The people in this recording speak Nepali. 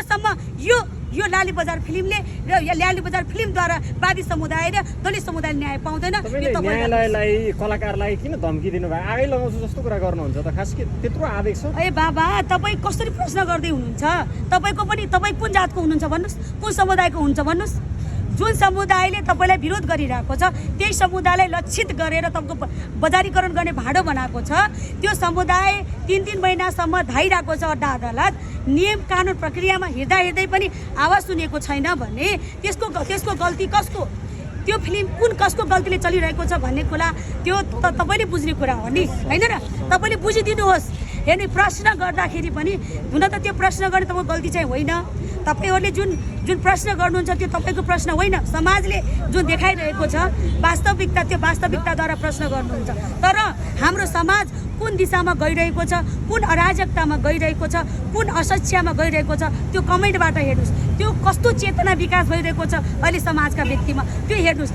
जबसम्म यो लाली बजार फिल्मले र लाली बजार फिल्मद्वारा वादी समुदाय र दलित समुदाय न्याय पाउँदैन। न्यायालयलाई कलाकारलाई किन धम्की दिनुभयो? आगै लगाउँछु जस्तो कुरा गर्नुहुन्छ त, खास के त्यत्रो आवेग छ? ए बाबा, तपाईँ कसरी प्रश्न गर्दै हुनुहुन्छ? तपाईँ कुन जातको हुनुहुन्छ भन्नुहोस्, कुन समुदायको हुनुहुन्छ भन्नुहोस्? जुन समुदायले तपाईँलाई विरोध गरिरहेको छ त्यही समुदायलाई लक्षित गरेर तपाईँको बजारीकरण गर्ने भाडो बनाएको छ। त्यो समुदाय 3 महिनासम्म धाइरहेको छ अड्डा अदालत, नियम कानुन प्रक्रियामा हिँड्दै पनि आवाज सुनेको छैन भने त्यसको गल्ती कसको? त्यो फिल्म कसको गल्तीले चलिरहेको छ भन्ने कुरा त्यो तपाईँले बुझ्ने कुरा हो नि, होइन र? तपाईँले बुझिदिनुहोस्। हेर्ने प्रश्न गर्दाखेरि पनि हुन त त्यो प्रश्न गर्ने तपाईँको गल्ती चाहिँ होइन। तपाईँहरूले जुन प्रश्न गर्नुहुन्छ त्यो तपाईँको प्रश्न होइन, समाजले जुन देखाइरहेको छ वास्तविकता, त्यो वास्तविकताद्वारा प्रश्न गर्नुहुन्छ। तर हाम्रो समाज कुन दिशामा गइरहेको छ, कुन अराजकतामा गइरहेको छ, कुन अशिक्षामा गइरहेको छ, त्यो कमेन्टबाट हेर्नुहोस्। त्यो कस्तो चेतना विकास भइरहेको छ अहिले समाजका व्यक्तिमा, त्यो हेर्नुहोस्।